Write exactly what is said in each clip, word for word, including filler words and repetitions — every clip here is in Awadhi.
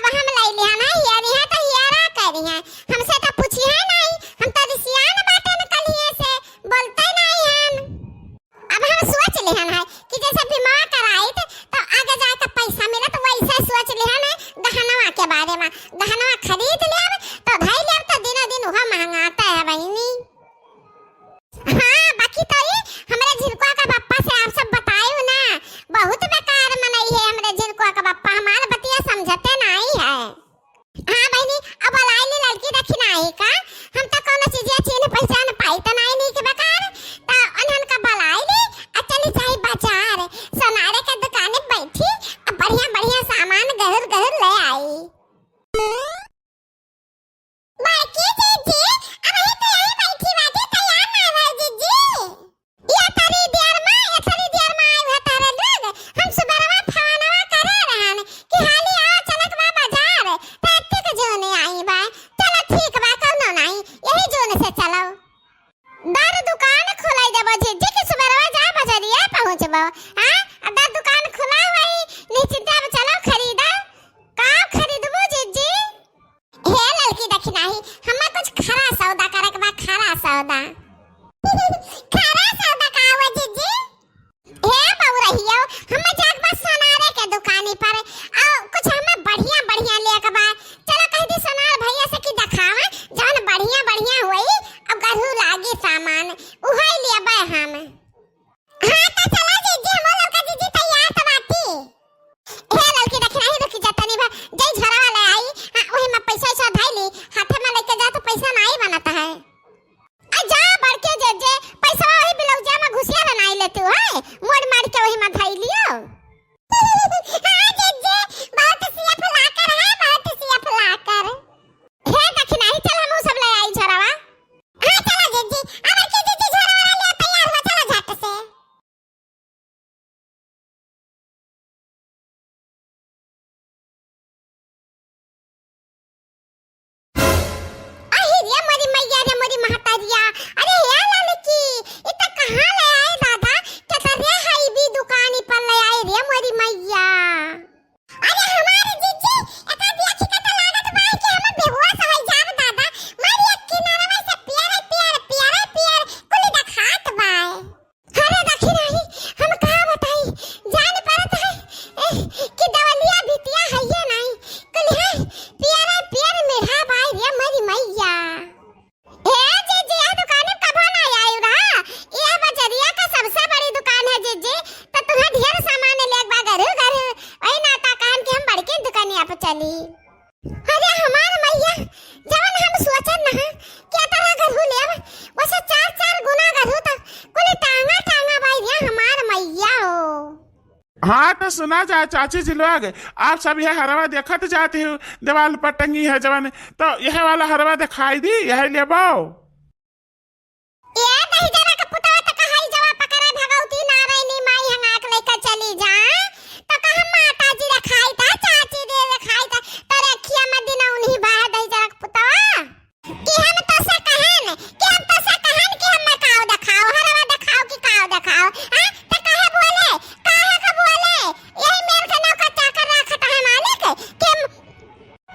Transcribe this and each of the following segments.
अब हम लइ लिहन है, हियरी है तो हियरा करी है, हमसे तो पूछी है नहीं, हम तो रिसियान बाटे न कलिए से, बोलते नहीं हन। अब हम सोच लिहन है कि जैसे बीमा कराइत तो आगे जाके पैसा मिलत, वैसे सोच लिहन है गहनवा के बारे में। गहनवा खरीद लेब तो धई लेब तो दिनों दिन उहो महंगाता है बहिनी। हाँ, बाकी तो ई हमरे झिनकुआ का बप्पा से आप सब बतायू ना, बहुत बेकार मनई है हमरे झिनकुआ का बप्पा, हमार बतिया समझते नहीं है। हाँ बहिनी, अब बोलाई ली लड़की दखिनाही का, हम तो कौनो चीजिया चीन्ह पहचान पाई तो नहीं नीक बेकार, तो उन्हन का बोलाई ली, आ चली जाई बाजार, सोनारे के दुकाने बैठी, आ बढ़िया बढ़िया सामान गहुर गहुर ले आई। बड़की जीजी, अबही तो यही बैठी बाटी, तैयार ना भई जीजी। ये तरी देर मा, ये तरी देर मा आए हुए तारे लोग। हम सुबेरवा फवानवा करे रहन कि हाली आओ, चलत बा बाजार। त एत्ते के जोने आई बा। चलो ठीक बा, कौनो नाई, यही जोन से चलो। दर दुकान खोलाई देबो जीजी कि सुबेरवा जा बजरिया पहुँचबो। हाँ, आ दर दुकान खुला हुई, निश्चिंता में चलो खरीदा। का खरीदबो जीजी? हे ललकी दखिनाही, हमें कुछ खरा सौदा करे के बा, खरा सौदा। खरा सौदा का हुआ जीजी? हे बउरहियो, हमें जाए के बा सोनारे के दुकानी पर, और कुछ हमें बढ़िया बढ़िया ले के बा। चलो कह दी सोनार भैया से कि देखावे, जौन बढ़िया बढ़िया होई, और गरहू लागी सामान, उहे लेबे हम। हाँ, तो चलो जीजी, हम ललका जीजी तैयार तो बाटी। हे ललकी दखिनाही, रुकी जा तनी भा, जई झोरावा ले आई, हाँ, वही में पैसा वैसा धई ली, हाथे में लेके जा तो पैसा नाई बनत है। आ जा बड़के जीजी, पैसा वही ब्लाउजा में घुसिया बनाई लेतू है, मोड़ मार के वही में धई लियो। हाँ जीजी, बहुत सिया फुलाकर है, बहुत सिया फुलाकर। हे दखिनाही, चल हमहू सब ले आई झोरावा। हाँ, चलो जीजी, अब के जीजी झोरा वाला ले तैयार हुआ, चलो झट से। अही रे मोरी मैया रे मोरी महतारिया, अरे हे ललकी, इ त कहाँ ले आए दादा, केतरे हाई भी दुकानी पर ले आए रे मोरी मैया। अरे हमार जीजी, एका देखी के त लागत बा कि हम बेहोश होइ जाब दादा। मारी एक किनारवा से पियर, पियर, पियर, पियर कुल देखात बा। अरे दखिनाही, हम का बताई, जान पड़त है, ए, कि दवलिया बिटिया है ये नहीं, कुल है पियर, पियर मेढ़ा बा रे मोरी मैया। ए जीजी, यह दुकान में कभो ना आयु रहा। यह बजरिया का सबसे बड़ी दुकान है जीजी, तो तुम्हें ढेर सामान लेके बा गरहू गरहू। वही नाता कहन कि हम बड़की दुकानिया पे चली। अरे हमार मैया, जवन हम सोचन ना कि अतरा गरहू लेब, वसे चार चार गुना गरहू तो कुल टांगा टांगा बाई रे हमार मैया हो। हाँ, तो सुना जाए चाची जी लोग, आप सब यह हरवा देखत जाती हो, दीवाल पर टंगी है जवन, तो यह वाला हरवा दिखाई दी, यह लेबो। ए दहिजरा के पुतवा त कहई जवा पकड़े भगवती नारायणी माई हंगाक लइका चली जा, तो कह माता जी रखाई ता, चाची दे रखाई ता, तोरे अखिया में दिन उन्हीं बा दहिजरा के पुतवा। कि हम तोसे कहन, कि हम तोसे कहन कि हम काव देखाओ, हरवा देखाओ कि काव देखाओ, हाँ? त काहे बोले? काहे का बोले? यही मेर के नौकर चाकर राखत है मालिक, कि हम,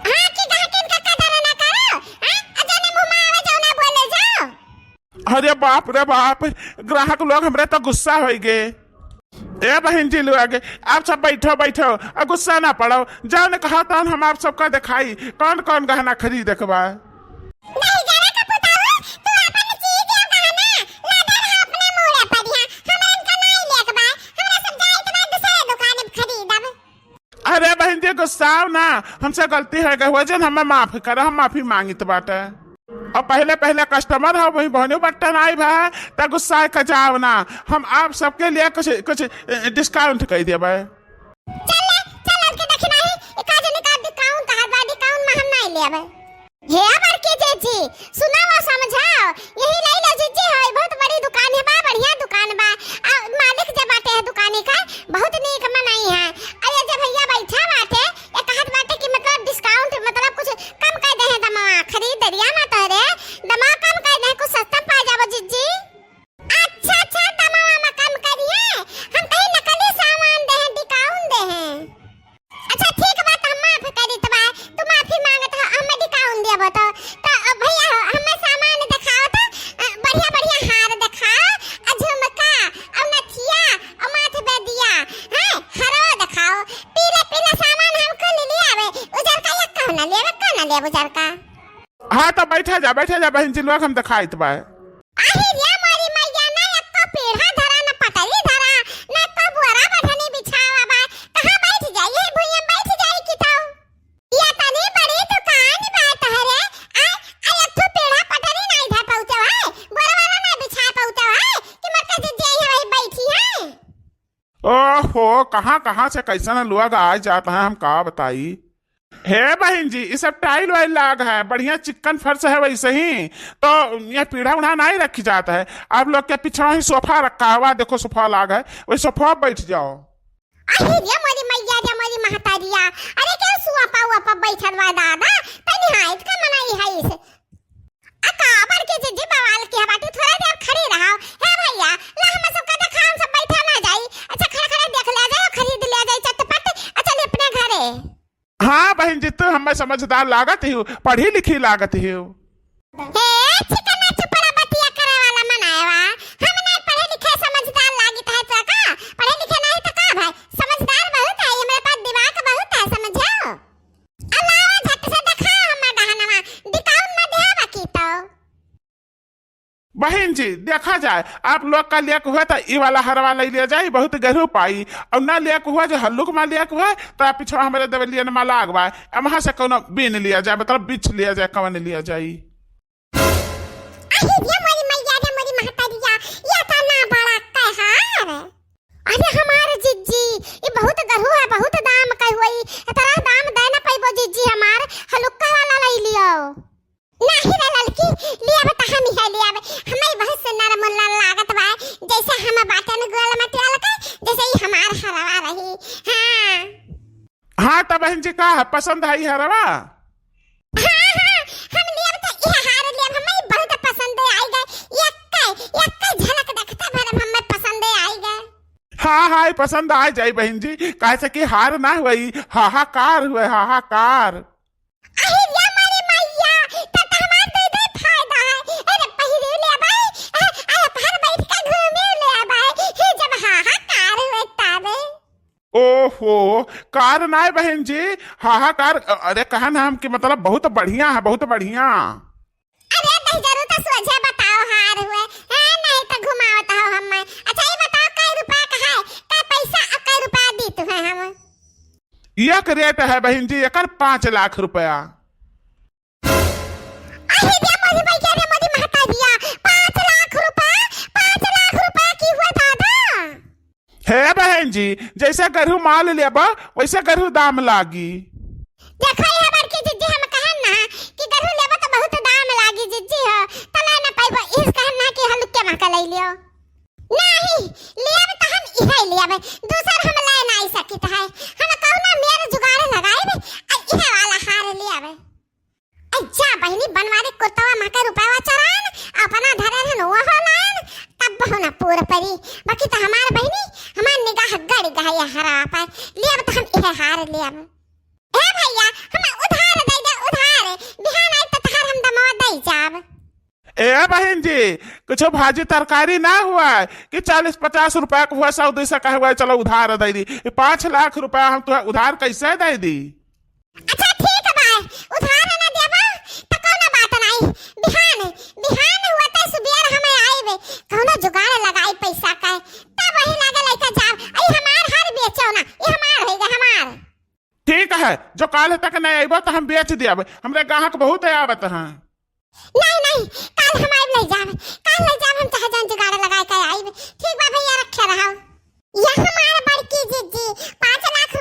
हाँ, कि गहकिन का कदर ना करो, हाँ? आ जने मुँह में आवे जौना बोले जाओ। अरे बाप रे बाप, ग्राहक लोग हमरे तो गुस्सा होइ गए। ए बहिन जी लोग, आप सब बैठो, बैठो, आ गुस्सा ना पड़ो। जौन कहा तौन हम आप सबका देखाई, कौन कौन गहना खरीदे के बा। दहिजरा का पुतवा, तू अपन चीज या गहना लादा रहा अपने मूड़े पर यहाँ, हमरा इनका नाई लेके बा, हमरा सब जाइत बा दूसरे दुकान में खरीदब। अरे बहिन जी, गुस्साओ ना, हमसे गलती होइ गई, वजन हमें माफ करो, हम माफी मांगित बाटे। अब पहले पहले कस्टमर हो, वही बहनों बट्टन आई भा, त गुस्सा का जाओ ना, हम आप सबके लिए कुछ कुछ ए, डिस्काउंट कर देबे। चल ले, चल लड़के दखिनाही, एका जने का डिस्काउंट कहा बा, डिस्काउंट में हम नहीं लेबे। हे बड़की जीजी, सुनाओ समझाओ, यही ले लो जीजी, है बहुत बड़ी दुकान है बा, बढ़िया दुकान बा। आ, मालिक जे बाटे है दुकानी का, बहुत नीक मनई है। अरे जे भैया बैठा बाटे, ये कहत बाटे कि मतलब डिस्काउंट, मतलब कुछ कम कर दे हैं दमा, खरीदरिया ना तोरे, दमा कम कर दे, कुछ सस्ता पा जाबो जीजी। अच्छा, अच्छा, दमवा में कम करिए, हम कहीं नकली सामान दे हैं, डिकाउन दे हैं। अच्छा ठीक बा, त हम माफ करित बा, ना लेबे का, ना लेबे जरका। हाँ, तो बैठा जा, बैठा जा बहिन जी, लोग हम देखाइत बा। आही रे मोरी मैया, ना एको पीढ़ा धरा, ना पटरी धरा, ना एको बोरा बधनी बिछावा बा। कहाँ बैठ जाई? यही भुइयां बैठ जाई कि तो? या तनी बड़ी दुकान बा तहरे, आ, आ एक ठो पीढ़ा पटरी नाई धर पहुँचे है, बोरा वाला नाई बिछा पहुँचे है कि मरके जे जे है वही बैठी है। ओहो, कहाँ कहाँ से कैसन लोग आ जात हैं, हम का बताई। हे बहिन जी, ई सब टाइल वाइल लाग है, बढ़िया चिक्कन फर्श है वैसे ही, तो ये पीढ़ा उढ़ा नहीं रखी जात है। आप लोग के पीछे ही सोफा रखा हुआ, देखो सोफा लाग है, वही सोफा बैठ जाओ। अरे रे मोरी मैया रे मोरी महतारिया, अरे के सोफा उफा बैठल बा दादा, तनी हाइट का मनाई है इसे। आ का बड़की जिज्जी बवाल के बाटी, थोड़ा देर खड़ी रहो। हे भैया, ला हम सबका देखा, हम सब बैठा ना जाई। अच्छा, खड़े खड़े देख लिया जाए, खरीद लिया जाए चटपट, आ चली अपने घरे। हाँ बहिन जी, तू हमें समझदार लागत ही हो, पढ़ी लिखी लागत ही हो। हे चिकना चुपड़ा बतिया करे वाला मनाएवा, हम ना पढ़े लिखे समझदार लागित है तो का? पढ़े लिखे नहीं तो का भाई? समझदार बहुत है, हमरे पास दिमाग बहुत है, समझो। अलावा झट से देखाओ हमार डहनवा, डिकाउन में देहा बाकी तो। बहिन जी, देखा जाए, आप लोग का लेक हुआ तो ई वाला हरवा ले लिया जाए, बहुत गरू पाई, और ना लेक हुआ जो हल्लुक में लेक हुआ तो आप पीछे हमारे दवलियन में लाग बा, वहाँ से कोनो बीन लिया जाए, मतलब बिछ लिया जाए, कवन लिया जाए। अरे रे मोरी मैया रे मोरी महतारिया, ये तो ना बड़ा कहार। अरे हमार जिज्जी, ई बहुत गरहू है, बहुत दाम का होई। इतना दाम दे ना पैबो जिज्जी हमार, हलुक्का वाला ले लियो। नाही रे ललकी, लियाब त हम ही है लियाब। हमें बहुत सुंदर मुल्ला लागत बा, जैसे हम बाटन गोल मटियाल का, जैसे ही हमार हरवा रही। हाँ। हाँ, त बहन जी का है, पसंद है ई हरवा? हाँ, हाँ, हम लेब त इहे हार लेब, हमें बहुत पसंद आई गए। यक्के, यक्के झलक देखते भर हमें पसंद आई गए। हाँ, हाँ, ई पसंद आ जाई बहन जी, काहे से कि हार ना हुई, हाहाकार हुए, हाहाकार। अरे रे मारे मैया, त, त हमार दे दे फायदा है। अरे पहिरे लेबै, अ, अ, हर बैठ के घूमे लेबै, हे जब हाहाकार हुए तबे। ओहो, कार नाय बहन जी, हाहाकार, अ-, अरे कहन हम कि मतलब बहुत बढ़िया है, बहुत बढ़िया। अरे दहिजरू त सोझे बताओ हार हुए, हैं, नहीं त घुमावत हो हमें। अच्छा ये बताओ कै रुपया का है, कै पैसा और कै रुपया दी तू है हम? एक रेट है बहन जी, एकर पाँच लाख रुपया। अरे रे मोरी मैया रे मोरी महतारिया, पाँच लाख रुपया, पाँच लाख रुपया की हुआ दादा? हे बहन जी, जैसे गरहू माल लेबा, वैसे गरहू दाम लागी। देखो ये बड़की जिज्जी, हम कहन ना कि गरहू लेबा त बहुत दाम लागी जिज्जी हो, त ले ना पाइबो, इस कहन ना कि हलुक्के मा का ले लियो। नहीं, लेब त हम इहे लेब, दूसर हम ले नहीं सकित है। हम कौना मेर जुगाड़ लगाइब, आ इहे वाला हार लेब। ए जा बहिनी, बनवारी कुर्तवा मा के रुपयवा चरान, अपना धरे रहन ओहो लान, तब बहु ना पूर परी। बाकी त हमार बहिनी, हमार निगाह गड़ गए हरवा पर। लेब त हम इहे हार लेब। ए भैया, हम उधार दे दे, उधार। बिहान आई त तहार हम दमवा दे जाब। ए बहिन जी, कुछ भाजी तरकारी ना हुआ है कि चालीस पचास रुपया का हुआ, सौ दो सौ का हुआ, चलो उधार दे दी। ये पाँच लाख रुपया हम तुहे उधार कैसे दे दी? अच्छा ठीक बा, उधार ना देबा त कौनो बात नहीं। बिहान, बिहान हुआ त सुबेर हमें आइबे, कौनो जुगाड़ लगाई पैसा का, तब वही लागे लेके जाब। आई हमार हर बेचो ना, ये हमार होइगा, हमार। ठीक है, जो काल तक नहीं आइबो त हम बेच देब, हमरे गाहक बहुत आवत हैं। नहीं नहीं, काल हम आइब ले जाब, काल ले जाब, हम चाहे जौन जुगाड़ लगाए के आइब। ठीक बा भैया, रखे रहो। यह हमार बड़की जिज्जी, पाँच लाख